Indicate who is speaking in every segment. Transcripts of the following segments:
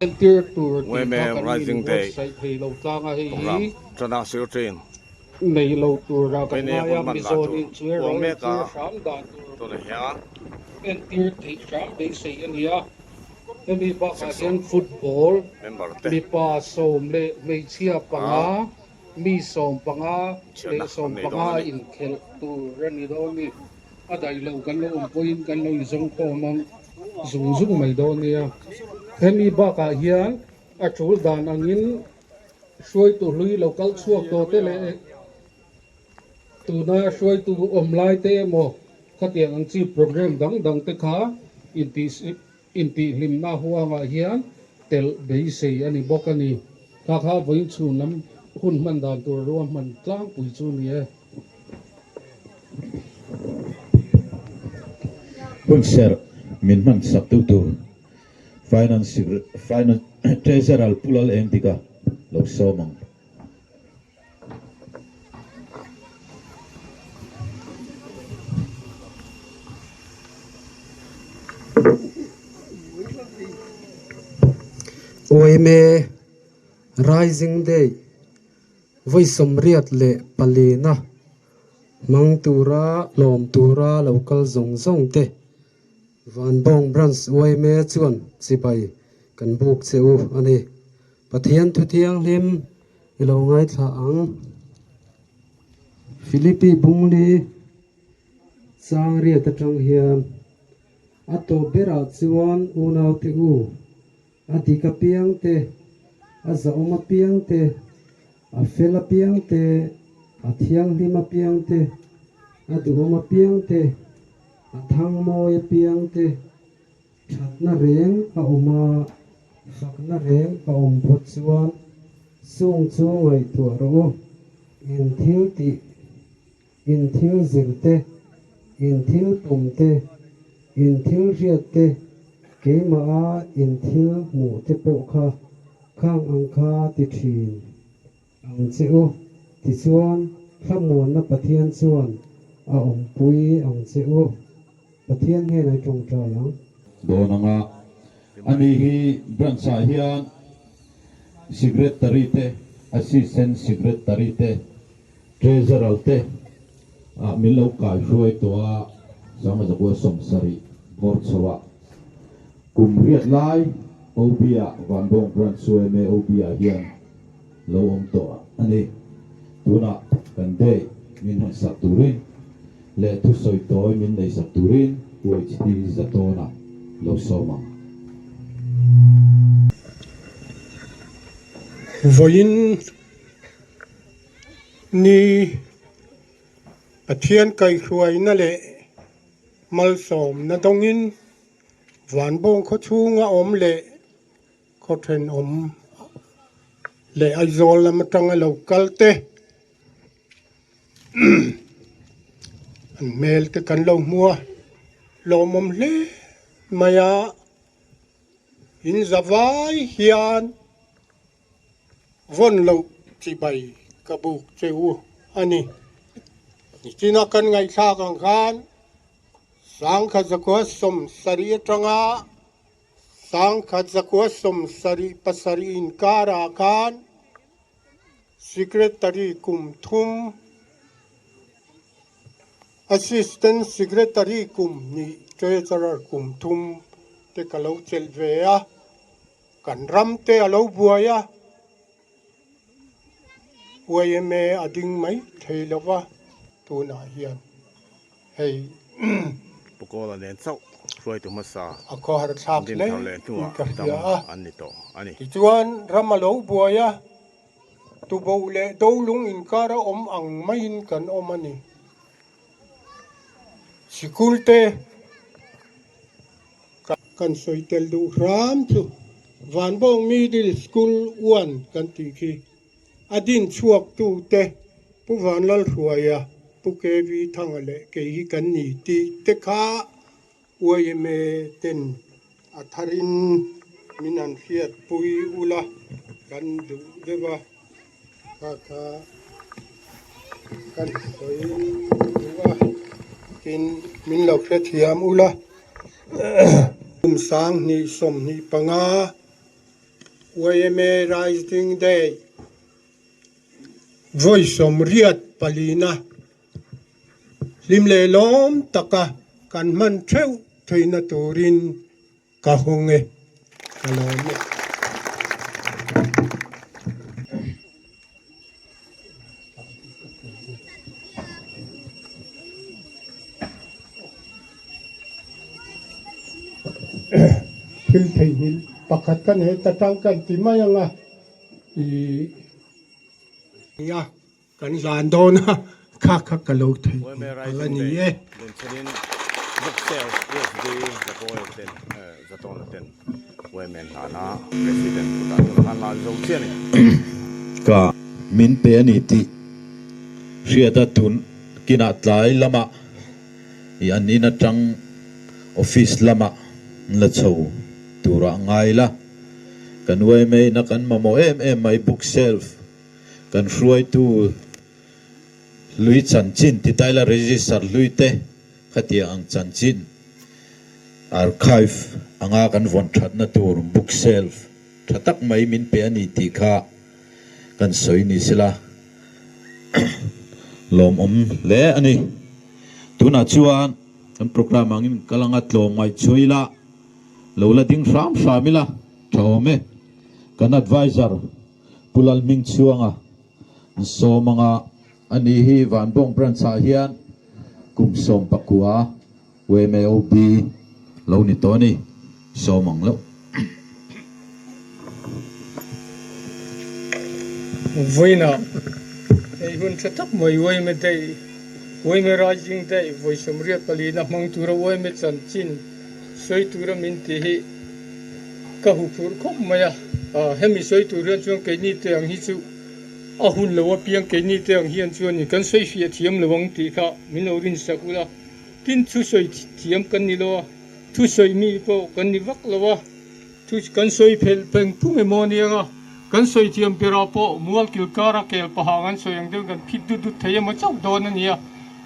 Speaker 1: Entir tur tih
Speaker 2: Women
Speaker 1: kha kan
Speaker 2: Rising Day
Speaker 1: inbuatsaih thei lo tlang a, hei
Speaker 2: program
Speaker 1: hi
Speaker 2: tana sirṭin
Speaker 1: nei lo tura kan
Speaker 2: Vawini
Speaker 1: ngai
Speaker 2: hun
Speaker 1: a,
Speaker 2: hman dan
Speaker 1: Mizo
Speaker 2: tur
Speaker 1: nih chu
Speaker 2: puang
Speaker 1: erawh
Speaker 2: mek a
Speaker 1: entir hram dan tur
Speaker 2: tunah hian
Speaker 1: entir theih hram beisei a ni a. Hemi bakah
Speaker 2: Section
Speaker 1: hian football
Speaker 2: member te
Speaker 1: mipa 15 hmeichhia
Speaker 2: a
Speaker 1: panga, mi 15 leh
Speaker 2: chhiatna
Speaker 1: sawm
Speaker 2: an nei
Speaker 1: panga
Speaker 2: dawn a ni.
Speaker 1: inkhelh tur a ni dawn a ni. A daih lo kan lo awm pawhin kan lo inzawng khawm ang zung zung mai dawn nia. Hemi bakah hian a tul dan angin hruaitu hlui lo kal chhuak tawh te leh tuna hruaitu awm lai te emaw khatiang ang chi program dang dang te kha intihhlimna huangah hian telh beisei a ni bawk a ni. Kha kha vawiin chhun lam hun hman dan tur ruahman tlangpui chu a ni e.
Speaker 3: Hunserh min hman sak tu tur Finance Finance Treasurer Pu Lal Eng Dika lo sawm ang.
Speaker 4: Uaime Rising Day Vawi 84 na hmang tura hlawm tura lo kal zawng zawng te Vanbawng Branch yma chuan chibai kan buk che u a ni. Pathian thu thianghlim i lo ngaithla ang. Philippi Bungli chang riat atang hian a tawp berah chuan unaute u A dik apiang te, a zahawm apiang te, a fel apiang te, a thianghlim apiang te, a duhawm apiang te, a thangmawi apiang te, thatna reng a awm a, fakna reng a awm phawt chuan chung chu ngaihtuah rawh u, in thil tih, in thil zir te, in thil pawm te, in thil hriat te, Keimaha in thil hmuh te pawh kha khang ang kha ti thin ang che u, tichuan thlamuanna Pathian chuan a awmpui ang che u. Pathian hnenah i tawngtai ang.
Speaker 3: Dawn anga ani hi branch ah hian secretary te, assistant secretary te, treasurer te ah min lo kai hruai tawh a, Sangazakua 70 bawr chho ah kum riat lai OB ah Vanbawng Branch yma OB ah hian lo awm tawh a ni. Tunah kan day min hawn sak turin leh thusawi tawi min nei sak turin UHT Zatawna lo sawm ang.
Speaker 5: Vawiin ni Pathian kaihhruaina leh malsawmna dawngin Vanbawng khaw chhunga awm leh khaw thenawm leh Aizawl lam atanga lo kal te an hmel te kan lo hmu a, lawmawm hle mai a, in zavai hian Vawn loh chibai ka buk che u a ni. Nichina kan ngaihthlak ang khan 1970 atanga 1977 inkarah khan Secretary kum thum, Assistant Secretary kum hnih, Treasurer kum thum te ka lo chelh ve a. Kan ram te a lo buai a, yma a ding mai thei lo va, tunah hian hei
Speaker 2: Pu Kawla nen chauh hruaitu hmasa
Speaker 5: a khawhar thlak
Speaker 2: din
Speaker 5: hle
Speaker 2: thar leh
Speaker 5: in
Speaker 2: hnuah
Speaker 5: ka
Speaker 2: dam
Speaker 5: hria a.
Speaker 2: an ni tawh a ni.
Speaker 5: Tichuan ram a lo buai a, tuboh leh dolung inkar a awm ang maiin kan awm a ni. Sikul te. Kan sawi tel duh hram chu Vanbawng Middle School 1 kan tih khi a din chhuak tu te Pu Vanlalhruaia, Pu KV Thanga leh kei hi kan ni tih te kha yma ten a tharin min han hriatpui ula kan duh deuh a, kha kha kan sawi duh a, tin min lo hrethiam ula. Kum 2025. Yma Rising Day vawi 84na hlim leh lawm taka kan hman theuh theihna turin ka hawng e, ka lawm e. Thil theihnghilh pakhat ka nei ta tang kan ti mai ang a, ih nia kan zan dawn a kha kha ka lo theihnghilh palh a ni e.
Speaker 3: Ka min pe a ni tih hriat a tun kinah tlai lamah I an in atang office lamah an la chho turah ngai la. Kan yma in a kan mamawh em em mai book shelf kan hruaitu hlui chanchin ti ta ila register hlui te khatiang ang chanchin archive anga kan vawn thatna tur book shelf tha tak mai min pe a ni tih kha kan sawi ni sela lawmawm hle a ni. Tunah chuan kan programme angin kal anga tlawm ngaihchhuah ila, lo la ding hram hram ila tha awm e. Kan adviser Pu Lalhmingchhuanga an sawm anga a ni hi Vanbawng branch ah hian kum 19 YMAOB lo ni tawh a ni, sawm ang loh.
Speaker 6: Vawiinah hei hun tha tak mai YMA Day, YMA Rising Day vawi 84 na hmang tura YMA chanchin sawi tura min ti hi ka huphurh khawp mai a. Hemi sawi tur hian chuan keini te ang hi chu a hun lo apiang keini te ang hian chuanin kan sawi fiah thiam lo ang tih kha min lo rinsak ula. Tin thusawi thiam kan ni lo a, thusawi mi pawh kan ni vak lo a, thu kan sawi phelh peng phung emaw aniang a, kan sawi thiam berah pawh mual kil kara kel paha kan sawi ang deuhin kan phit dut dut thei emaw chauh dawn a ni a,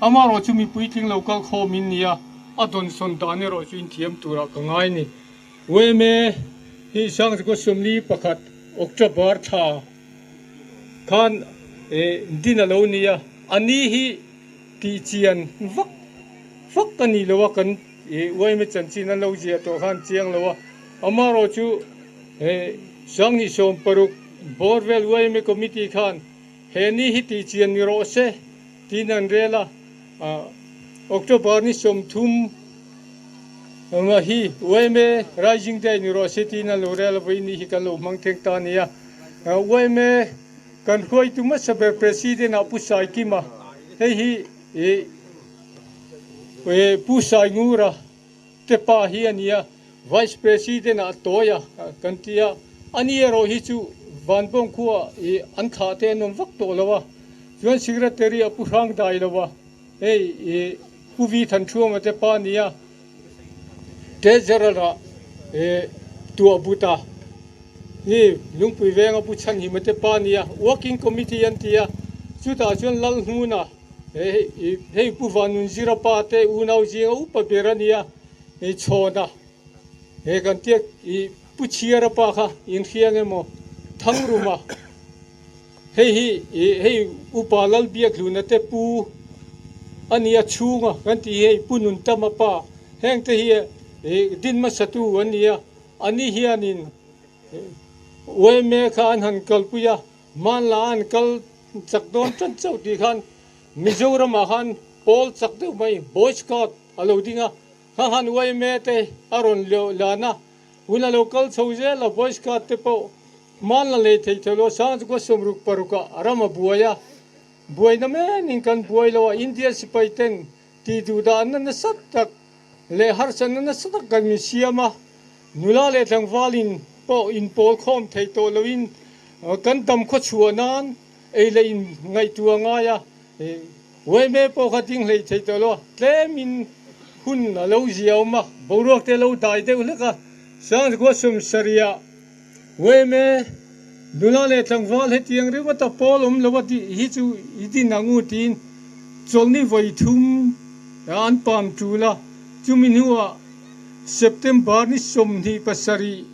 Speaker 6: amaherawh chu mi puitling lo kal khawm in ni a, a dawnsawn dan erawh chu inthiam turah ka ngai a ni. Yma hi Sangchukua 41 October thla khan din a lo ni a, a ni hi Tih chian vak vak a ni lo a, kan yma chanchin an lo ziah tawh khan chiang lo a, amaherawh chu 2016 bawr vel yma committee khan he ni hi tih chian ni rawh se tiin an rel a, October ni 30 hi yma Rising Day ni rawh se tiin an lo rel a, vawiin ni hi kan lo hmang thleng ta a ni a, yma Kan hruaitu hmasa ber President ah Pu Saikima, hei hi ih Pu Saingura te pa hi a ni a, Vice President ah Tawia kan ti a, ani erawh hi chu Vanbawng khua ih an thlah te an awm vak tawh lo a, chuan Secretary ah Pu Hrangdai lo a, hei ih Pu Vi Thanṭhuama te pa a ni a. Treasurer ah tuah but a ni Lungpui venga Pu Chhanhima te pa nia Working Committee an ti a, chutah chuan Lalhnuna hei Pu Vanunzira pa te unau zinga upa ber a nia Chhawna he kan tia Pu Chhiara pa kha inhriang emaw Thangruma Hei hi hei Upa Lalbiakhluna te pu a nia chhunga kan tih hi hei Pu Nuntama pa heng te hi din hmasatu an ni a, ani hianin yma kha an han kalpui a, hmanla an kal chak dawn tan chauh tih khan Mizoramah khan pawl chak deuh mai Boy Scout a lo ding a, kha han yma te a rawn lan a, hun a lo kal chho zel a Boy Scout te pawh Hman la lei thei thei lo sang chu ka 66 ah ram a buai a, buaina menin kan buai lo a, India sipai ten tih duh dahna nasa tak leh harsatna nasa tak kan min siam a, nula leh tlangval in pawh inpawl khawm thei tawh loin kan dam khaw chhuah nan ei leh in ngaihtuah a ngai a, yma pawh kha ding hlei thei tawh lo a, tlemin hun a lo zia awm a, boruak te a lo dai deuh hlek a, sang chu 70 ah. Uaime, nula leh tlangval hetiang ringawta pawl awm lo a tih hi chu i din ang u tiin chawlhni vawi thum an pam tul a. Chumi hnuah September ni 27,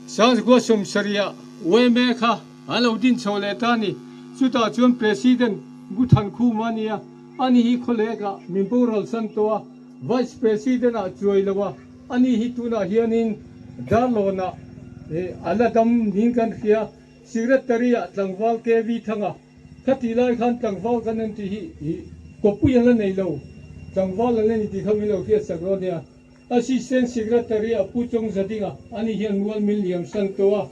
Speaker 6: 1970 ah. Yma kha an lo din chho leh ta a ni. Chutah chuan President Pu Thankhuma a ni a, ani hi khawlekah min boral san tawh a, Vice President ah chuai lo a, ani hi tunah hianin Darlawnah a la dam niin kan hria. Secretary ah tlangval KV Thanga kha tih lai khan tlangval kan en tih hi kawppui an la nei lo, tlangval an la ni tih kha min lo hriat sak rawh nia. Assistant Secretary a Pu Chawng Zadinga ani hian mual min liam san tawh a,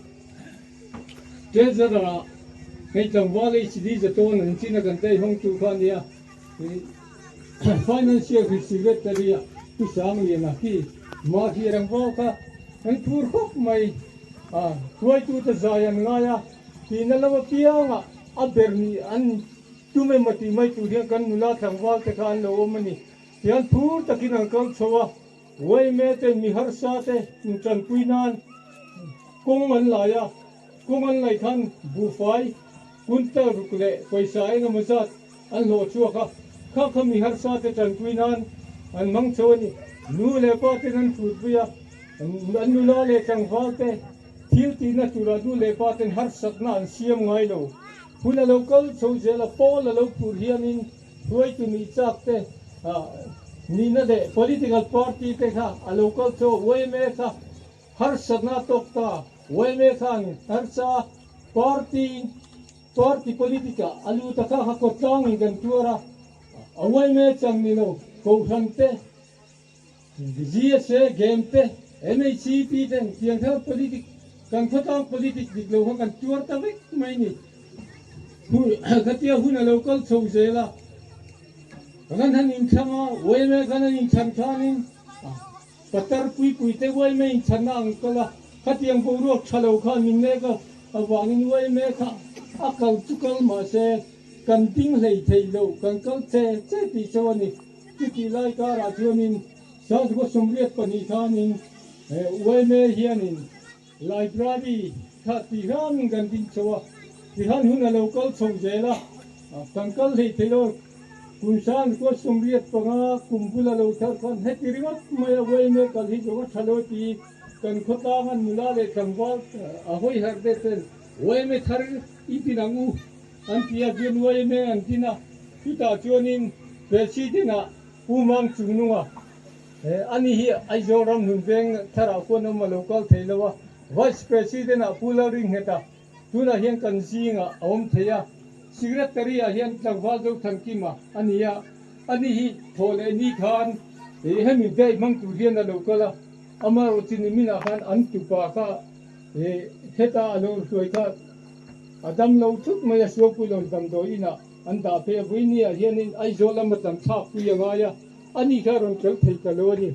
Speaker 6: Treasurer ah hei tlangval HD Zatawn an chin a kan daih hawng tu kha a nia, Financial Secretary ah Pu Sangliana khi mah hi rangval kha an phur khawp mai a, hruaitute zai an ngai a, tihna lam apiangah a ber nih an tum emaw tih mai tur hian kan nula tlangval te kha an lo awm a ni. Tian phur takin an kal chho a, Uaime te mi harsa te intanpui nan kawng an lai a, kawng an laih khan buhfai, kuntal ruk leh pawisa engemaw zat an hlawh chhuak a, kha kha mi harsa te tanpui nan an hmang chho a ni. Nu leh pa ten an hrutpui a, an nula leh tlangval te thil tihna turah nu leh pa ten harsatna an siam ngai lo. Hun a lo kal chho zel a, pawl a lo phur hianin Hruaitu nih chak te nihna leh political party te kha a lo kal chu yma kha harsatna a tawk ta. Yma khan harsa party party politic ah a lut a kha kha kawtlangin kan tuar a, a yma chang ni lo kohhran te GSA game te MHCP ten tiang kha politic kan khawtlang politic dik lo kha kan tuar ta vek mai ni. Khatia hun a lo kal chho zel a, kan han inthlang a, YMA khan an inthlan khanin patar pui pui te YMA inthlanna ang kal a, khatiang boruak tha lo khan min nek a, avangin YMA kha a kal chu kal mahse kan ding hlei thei lo, kan kal che che tih chauh a ni. Chutih lai karah chuanin Sazgua 82 khanin YMA hianin Library kha ti hianin kan ding chho a, tihian hun a lo kal chho zel a, kan kal hlei thei lo. Kum san kua 85 kum bula lo thar khan heti ringawt mai a YMA kal hi zawng a tha lo ti kan khawtlang a nula leh tlangval a hawi harh deuh ten YMA thar i din ang u an ti a, chuan YMA an din a, chutah chuanin President ah Pu Mang Chungnunga Ani hi Aizawl ramhlun veng tharah khuan awm a lo kal thei lo a, Vice President ah Pu Lalringheta tunah hian kan zingah a awm thei a, Secretary ah hian Tlangval Zothankima a ni a, ani hi thawh leh ni khan hemi day hmang tur hian a lo kal a, amaherawhchu niminah khan an tupa kha heta a lo hruai kha a dam lo thut mai a, Sualpuilawn damdawi inah an dah phei a, Vawinia hianin Aizawl lama tlan thlak pui a ngai a. A ni kha rawn tel thei ta lo a ni.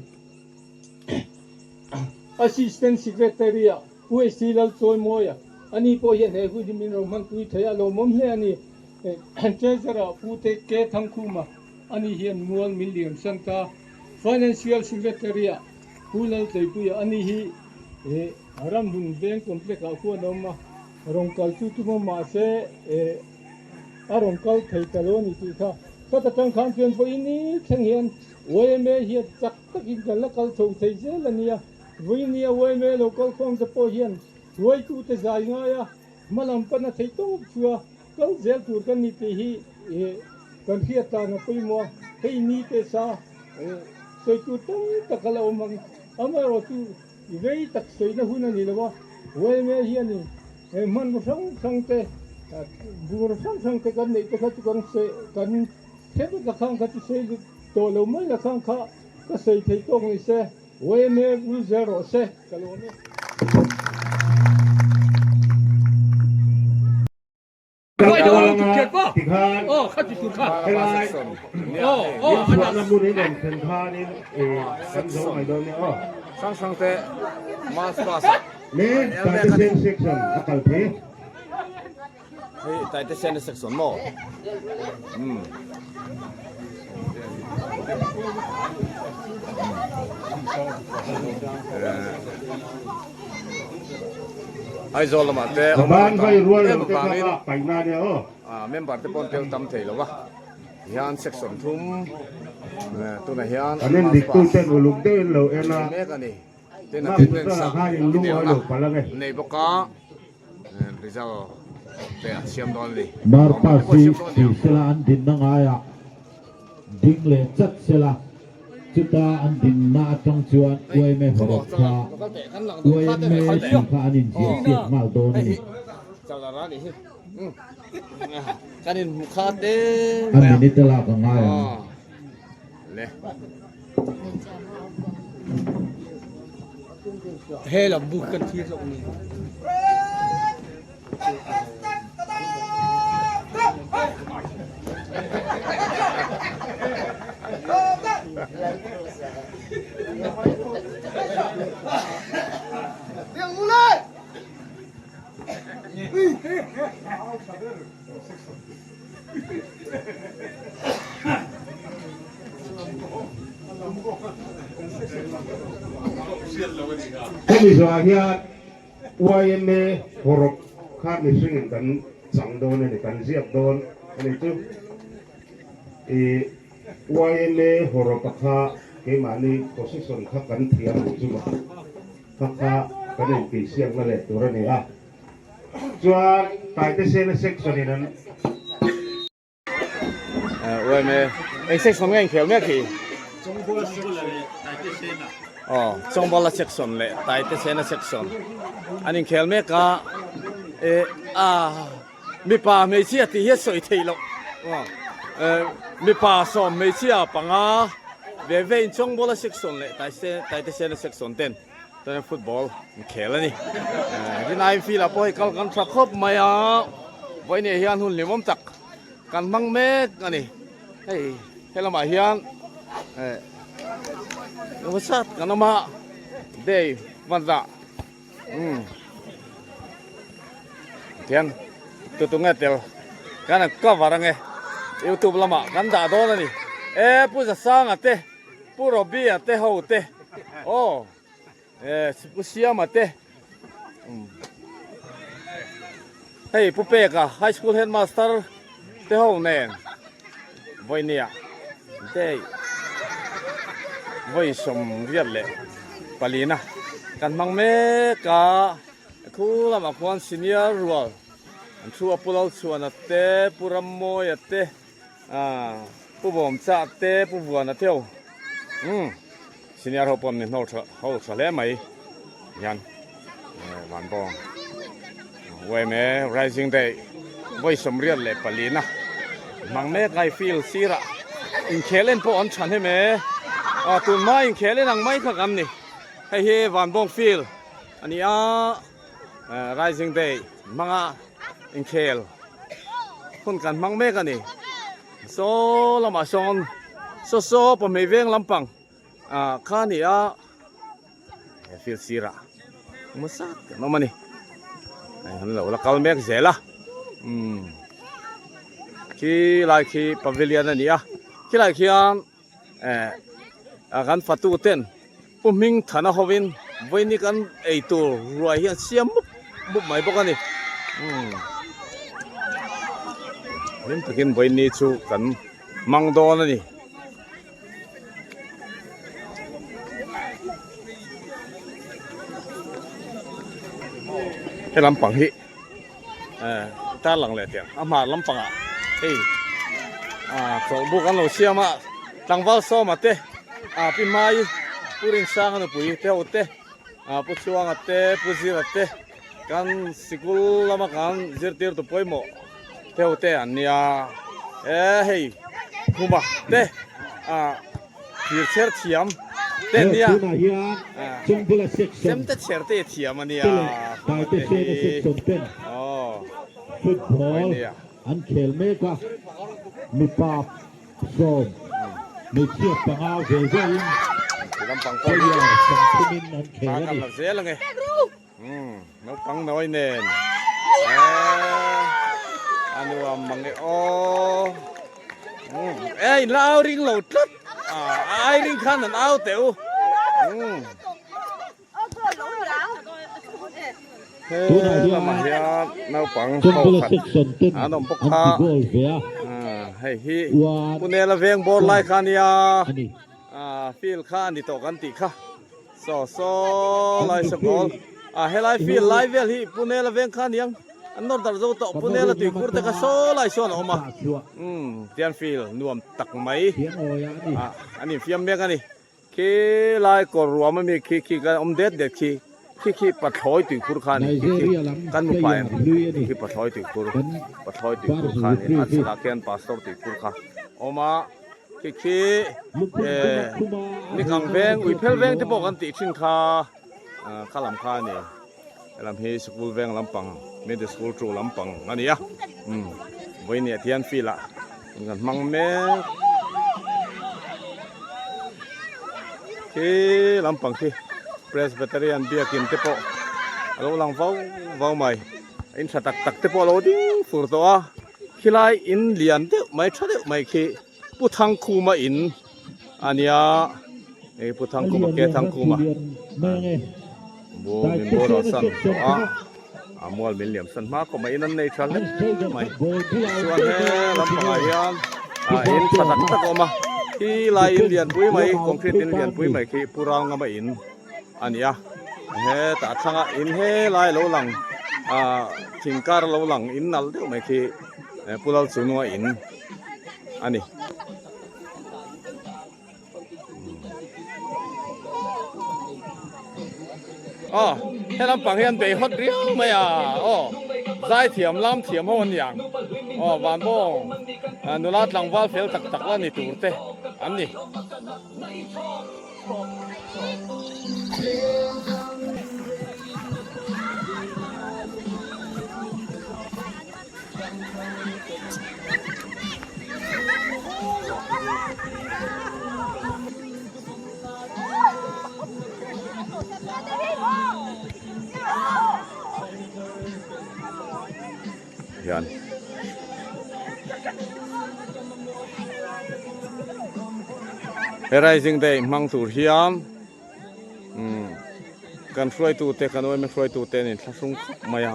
Speaker 6: Assistant Secretary ah Pu HT Lalchawimawia, a ni pawh hian he hun hi min rawn hmanpui thei a, lawmawm hle a ni. Treasurer ah Pu K Thangkhuma, a ni hian mual min liam san ta. Financial Secretary ah Pu Laltleipuia, a ni hi Ramhlun Veng Complex ah khuan a awm a, rawn kal chu tum a mahse a rawn kal thei ta lo a ni tih kha Ka tang khan chuan vawiin ni thleng hian YMA hian chak takin kan la kal chho thei zel a nia. Vawiin nia YMA lo kal khawm te pawh hian hruaitute zai ngai a, hma lam pana thei tawp chu a kal zel tur kan ni tih hi kan hriat dan a pawimawh a. Hei ni te sa sawi tur tam tak a la awm ang. Amaherawhchu rei tak sawina hun a ni lo a, YMA hianin He hmanraw hrang hrang te, bungraw hrang hrang te kan neih te kha chu kan sawi kan hre vek a khang kha chu sawi lut tawh lo mai la khang kha ka sawi thei tawk ni se YMA vul zel rawh se ka lawm e.
Speaker 7: Tikhan helai min chhuahna hmun in rawn thlen khanin kan zo mai dawn nia aw.
Speaker 2: Hrang hrang te mass pass ah
Speaker 7: Me Taitesen section a kal thei.
Speaker 2: Hei Taitesen section maw? Umm. Aizawl lamah te awm
Speaker 7: Ban
Speaker 2: tam
Speaker 7: vai rual
Speaker 2: em
Speaker 7: lo te kha
Speaker 2: avangin
Speaker 7: a paihna nia aw.
Speaker 2: member te pawh an tel tam thei lo va, hian section thum tunah hian
Speaker 7: An en dik tu ten uluk deuhin lo en a.
Speaker 2: mek a ni. Tin
Speaker 7: Mark
Speaker 2: attendance
Speaker 7: Zuckerberg
Speaker 2: ah
Speaker 7: khan in lungawi
Speaker 2: inelna
Speaker 7: lo palh ange.
Speaker 2: nei bawk a. result te an siam dawn a ni.
Speaker 3: Marpa hi ti sela an dinna ngaiah ding leh chat sela, chuta an dinna atang chuan uaime hawrawp kha uaime tih kha an inziah siak nghal dawn a ni. A minute a lak a ngai ang.
Speaker 7: Hemi zawhah hian yma hawrawp kha mihringin kan chang dawn a ni, kan ziak dawn a ni chu. Ih yma hawrawpa kha keimahni position kha kan thiam ang chu maw kha kha kan intihsiakna leh tur a ni a. Chuan Taitesena section in an.
Speaker 2: Uaime eng section nge inkhel mek hi? Aw Chawngbawla section leh Taitesena section an inkhel mek a e a mipa hmeichhia tih hi a sawi theih loh mipa sawm hmeichhia panga ve ve in Chawngbawla section leh Taitesena section ten Chuan football an khel a ni. Rinai field ah pawh hei kal kan tha khawp mai a, vawiin hian hun hlimawm tak kan hmang mek a ni. Hei he lamah hian eh engemaw kan awm a, day van dah umm tihian tutu nge tel kan han cover ange youtube lamah kan dah dawn a ni. E Pu Zasanga te. Pu Robia te ho te aw eh Pu Siama te hei Pu Peka high school headmaster te ho nen vawinia day vawi sawmriat leh palina kan hmang mek a khu lamah khuan senior rual an thu a Pu Lalchhuana te Pu Rammawia te. Pu Bawmcha te Pu Vuana te ho umm senior ho pawh an ni hnawl tha ho tha hle mai hian van bawng yma rising day vawi sawmriat leh palina hmang mek ai field sirah inkhel en pawh an tha hnem e a tun hma inkhel en ang mai kha kan ni hei hi van bawng field a ni a rising day hmanga inkhel hun kan hmang mek a ni saw lamah sawn saw saw pahmei veng lampang ah kha a ni a he field sirah engemaw zat kan awm a ni hei an lo la kal mek zel a umm khi lai khi pavilion a ni a khilai khian eh kan fatu ten Pu hming thana hovin vawiin kan ei tur ruai hi an siam mup mup mai bawk a ni. Umm hlim takin vawiin ni chu kan hmang dawn a ni. He lampang hi eh tar lang leh teh a hmar lampangah hei ah chawlhbuk an lo siam a tlangval sawma te ah pi hmai pu rinsanga nupui te ho te ah pu chhuanga te pu zira te kan sikul lama kan zirtirtu pawimawh te ho te an nia eh hei khuma te ah thir chher thiam te an nia chem te chher te thiam a nia khuma te hi aw
Speaker 3: Football an khel mek a, mipa sawm hmeichhia panga ve vein player sawmthumin an khel a ni.
Speaker 2: Umm naupang nawi nen eee a nuam mang e aw umm e in la au ring lo tlat ah a ai ring khan an au teh u umm he lamah hian naupang ho khat an awm bawk a hei hi Punela veng bawr lai kha a nia ah field kha a ni tawh kan tih kha. Saw saw lai saw goal a helai field lai vel hi Pune la veng kha aniang. An nawr darh zo tawh Punela tuikhur te kha saw lai sawn a awm a. Umm tian field nuam tak mai ah an infiam mek a ni. Khi lai kawr ruam ami khi khi kan awm det det khi khi khi pathlawi tuikhur kha a ni khi khi kan hmu pah em khi pathlawi tuikhur pathlawi tuikhur kha a ni a chhakah khian pastor tuikhur kha a awm a khi khi eh nikang veng uiphel veng te pawh kan tih thin kha ah kha lam kha a ni helam hi sikul veng lampang middle school two lampang a ni a umm vawiin ah hian field ah kan hmang mek khi lampang khi Presbyterian biakin te pawh a lo lang vau vau mai in tha tak tak te pawh a lo ding fur tawh a khilai in lian deuh mai tha deuh mai khi Pu Thangkhuma in a nia hei Pu Thangkhuma ke Thangkhuma bu min bawr a san tawh a a mual min liam san hma khawp mai in an nei tha hle mai chuan he lampangah hian ah in tha tak tak a awm a khi lai in lianpui mai concrete in lianpui mai khi Pu Ralngama in a ni a hetah thlangah in he lai lo lang ah thing kar lo lang in nalh deuh mai khi Pu Lalchunua in. a ni. Aw he lampang hian bei hawt riau mai a aw zai thiam lam thiam ho an ni ang aw van bawng nula tlangval fel tak tak la ni tur te an ni. Hian he rising day hmang tur hian umm kan hruaitute kan yma hruaitute an inthlahrung khawp mai a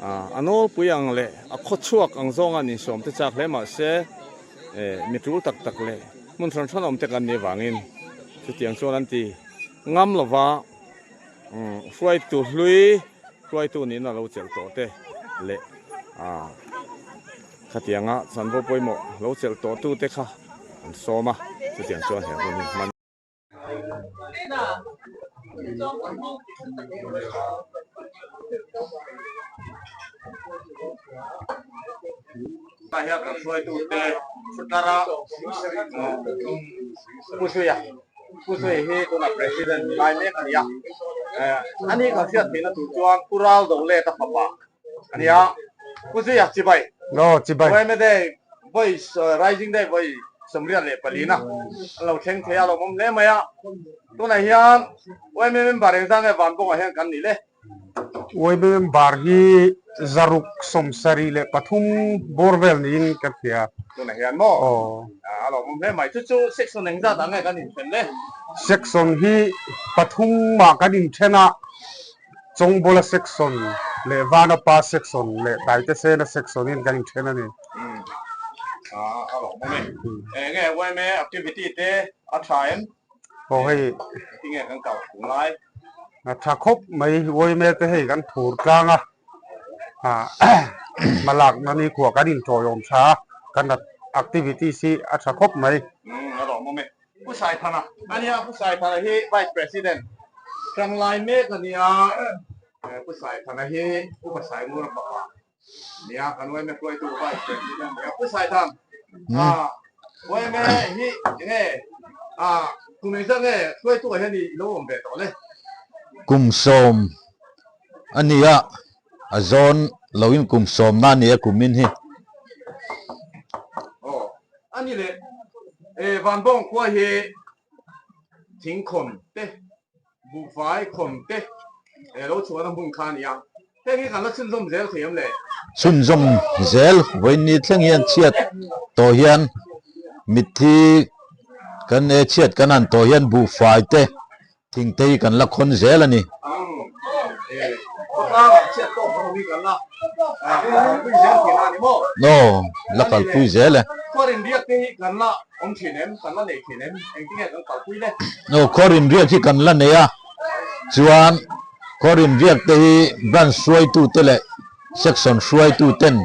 Speaker 2: ah a nawlpui ang leh a khawchhuak ang zawnga an insawm te chak hle mahse eh mi tul tak tak leh hmun hran hran awm te kan nih avangin chutiang chuan an ti ngam lova umm hruaitu hlui hruaitu niin a lo chelh tawh te leh ah khatianga chanvo pawimawh lo chelh tawh tu te kha an sawm a chutiang chuan he hun hi hman. Tah hian kan hruaitute Thutlara Pu Zuia Pu Zuia hi tunah President ni lai mek a ni a ani kan hriat theihna tur chuan Pu Raldolet a fapa a ni a Pu Zuia chibai
Speaker 8: No chibai
Speaker 2: Yma Day Voice Rising Day vawi 34 a an lo thleng thei a lawmawm hle mai a tunah hian Yma member engzah nge van bawngah hian kan nih le?
Speaker 8: Yma member hi 673 bawr vel niin ka hria.
Speaker 2: Tunah hian maw? Aw. A lawmawm hle mai. Chu chu section engzat ah nge kan inthen le?
Speaker 8: Section hi pathum ah kan inthen a. Chawngbawla section leh Vanapa section leh Taitesena section in kan inthen a ni.
Speaker 2: A lawmawm e. Eng nge yma activity te a tha em?
Speaker 8: Aw hei.
Speaker 2: Engtin nge kan kal phur lai?
Speaker 8: A tha khawp mai yma te hei kan phur tlang a, hmalakna nikhua kan intawiawm tha a, kan activities hi a tha khawp mai.
Speaker 2: A lawmawm e. Pu Saithana a nia, Pu Saithana hi Vice President tanglai mek a nia, Pu Saithana hi Upa Saingura fapa a nia, kan yma hruaitu Vice President a nia. Pu Saithan, yma hi enge kum engzah nge hruaitu ah hian i lo awm ve tawh le?
Speaker 3: Kum sawm a nia, a zawn loin kum sawmna a nia kumin hi.
Speaker 2: Aw, A ni le, e Vanbawng khua hi thing khawn te, buhfai khawn te e lo chhuahna hmun kha a ni a, heng hi kan la chhunzawm zel thei em le?
Speaker 3: Chhunzawm zel, vawiin thleng hian chhiat tawh hian mitthi kan e chhiat kan han tawh hian buhfai te Thingte hi kan la khawn zel a ni. Aw, la kalpui zel e. Aw, khuarin riak hi kan la nei a, chuan khuarin riak te hi branch hruaitute leh. Section hruaitu ten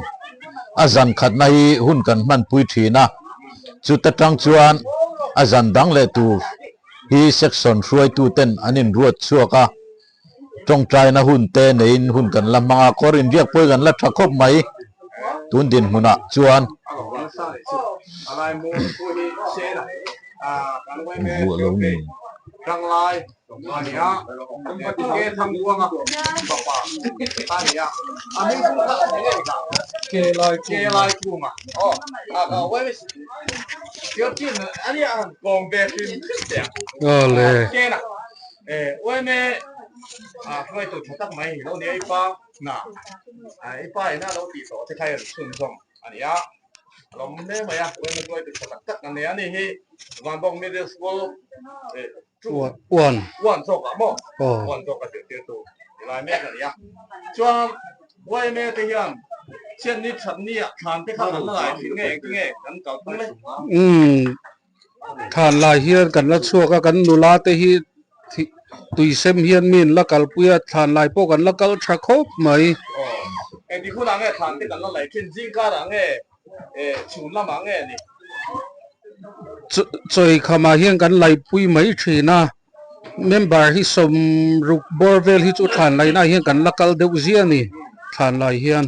Speaker 3: a zan khatna hi hun kan hmanpui thin a, chuta tang chuan a zan dang leh tur hi section hruaitu ten an inruat chhuak a, tawngtaina hun te neiin hun kan la hmang a, kawr inriak pawh hi kan la tha khawp mai tun dinhmunah chuan.
Speaker 1: Umm thlan lai hian kan la chhuak a kan nula te hi tui sem hian mi an la kalpui a thlan lai pawh kan la kal tha khawp mai. Chawikhamah hian kan laipui mai thin a, member hi sawmruk bawr vel hi chu thlan laihna ah hian kan la kal deuh ziah a ni thlan lai hian.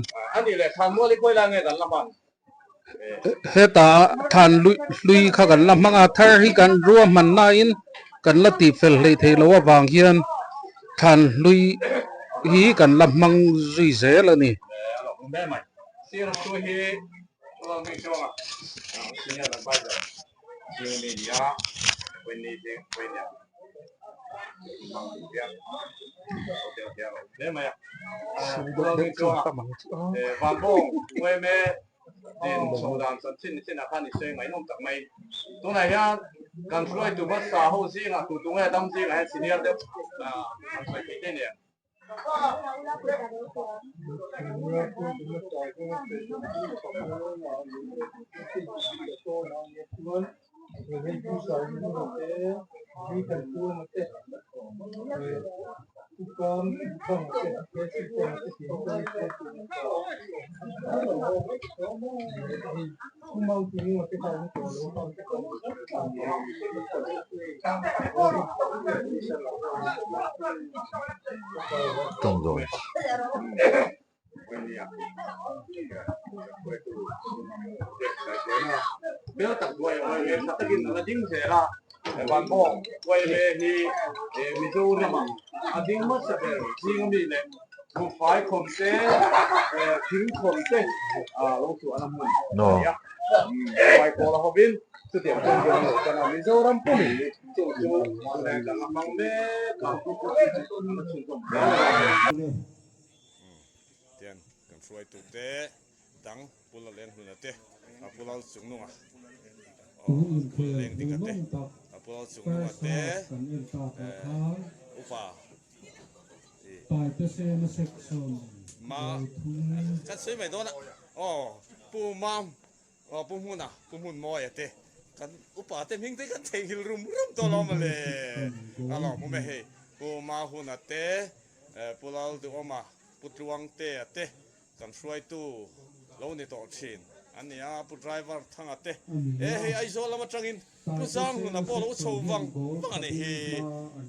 Speaker 1: Heta thlan hlui kha kan la hmang a, thar hi kan ruahman nain kan la tihfel hleih theih loh avang hian thlan hlui hi kan la hmang zui zel a ni.
Speaker 2: Tian kan hruaitute dang Pu Lalenghluna te, Pu Lalchungnunga, Pu Lalengdika te, Pu Lalchungnunga te, Upa Ma kan sawi mai dawn a, aw Pu Mam Aw Pu Hmuna, Pu Hmunmawia te kan upa te hming te kan theihnghilh rum rum tawh lo mawle. A lawmawm e hei. Pu Mahuna te, Pu Lalduhawma, Pu Tluangtea te kan hruaitu lo ni tawh thin an ni a, Pu Driver Thanga te. E hei Aizawl lam atangin Pu Zanghluna pawh lo chho vang vang a nih hi.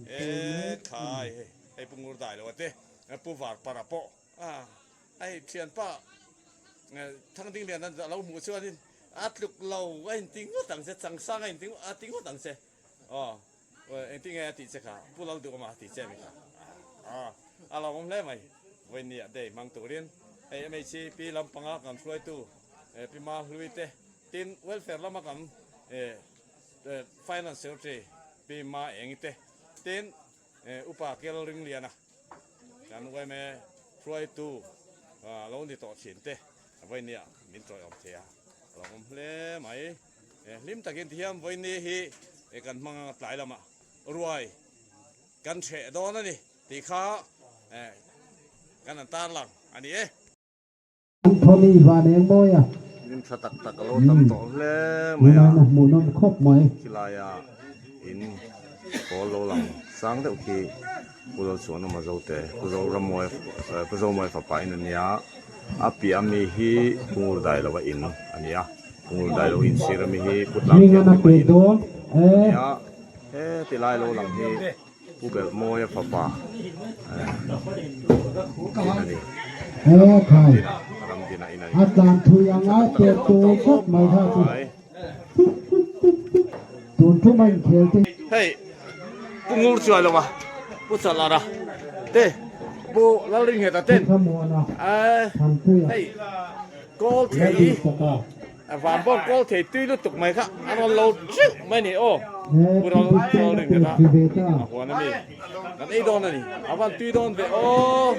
Speaker 2: E khai hei, hei Pu Ngurdailoa te, Pu Varpara pawh a Hei thianpa Thangding lian a lo hmuh chuanin a tluk lo a inti ngawt ang che, changsang a inti a ti ngawt ang che. Aw engtin nge a tih che kha, Pu Lalduhawma a tih che mi kha. Aw a lo awm hle mai, Vawinia day hmang turin hei MHP lampanga kan hruaitu Pi Ma Hlui te, tin welfare lama kan Finance Secretary Pi Ma Engi te, tin Upa Kel Ringliana. Kan yma hruaitu lo ni tawh thin te vawinia min tawiawm thei a, a lo awm hle mai. Hlim takin tihian vawini hi kan hmang anga tlai lamah ruai kan hreh dawn a ni tih kha kan han tarlang a ni e.
Speaker 4: Anthony van eng mawi a.
Speaker 2: Hlim tha tak tak a lo tam tawh hle mai a.
Speaker 4: Tunah hmuhnawm khawp mai.
Speaker 2: Khilaia in pawl lo lang sang deuh khi Pu Lalchuanawma Zote, Pu Zoramawia, Pu Zomawi fapa in a nia. A piah ami hi Pu Ngurdailova in a ni a, Pu Ngurdailova in sir ami hi Pu Tlangthianghlim a in a ni a, he ti lai lo lang hi Pu Belhmawia fapa in a ni. Ramdina Ramdina in a ni. Hei Pu Ngur chuai lo a Pu Chalara te Pu Lalringheta ten hei kawl thei van bawk kawl thei tui lutuk mai kha a rawn lo teuh mai a ni aw Pu Lalringheta a huan a mi kan ei dawn a ni a van tui dawn ve aw.